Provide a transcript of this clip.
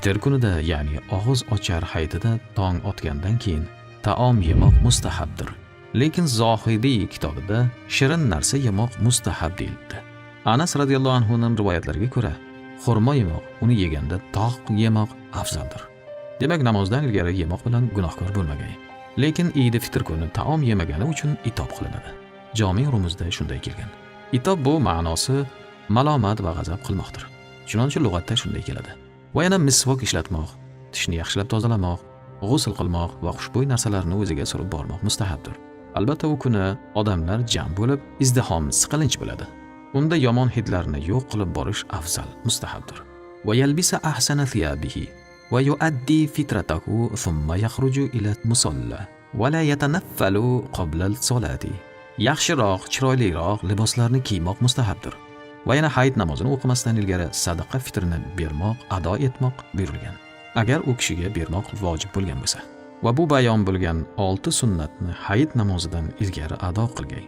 Fitr kunida, ya'ni og'iz ochar hayitida tong otgandan keyin taom yemoq mustahabdir. Lekin Zohidiy kitobida shirin narsa yemoq mustahab deyilibdi. Anas radhiyallohu anhu ning rivoyatlariga ko'ra, xurmo yemoq, uni yeganda tog' yemoq afzaldir. Demak, namozdan ilgari yemoq bilan gunohkor bo'lmagay. Lekin Idi Fitr kuni taom yemagani uchun itob qilinadi. Jomi Rumuzda shunday kelgan. Itob bu ma'nosi malomat va g'azab qilmoqdir. Chunonchi lug'atda shunday keladi. Va yana misvok ishlatmoq, tishni yaxshilab tozalamoq, g'usl qilmoq va xushbo'y narsalarni o'ziga surib bormoq mustahabdir. Albatta u kuni odamlar jam bo'lib, izdihom, siqilinch bo'ladi. Unda yomon hidlarni yo'q qilib borish afzal, mustahabdir. Va yalbisa ahsana thiyabihi va yuaddi fitratahu thumma yakhruju ila musalla va la yatanaffalu qabla al-salati. Yaxshiroq, chiroyliroq liboslarni kiymoq mustahabdir. Va yana hayit namozini o'qimasdan ilgari sadaqa fitrini bermoq, ado etmoq buyurilgan. Agar u kishiga bermoq vojib bo'lgan bo'lsa. Va bu bayon bo'lgan 6 sunnatni hayit namozidan ilgari ado qilgay.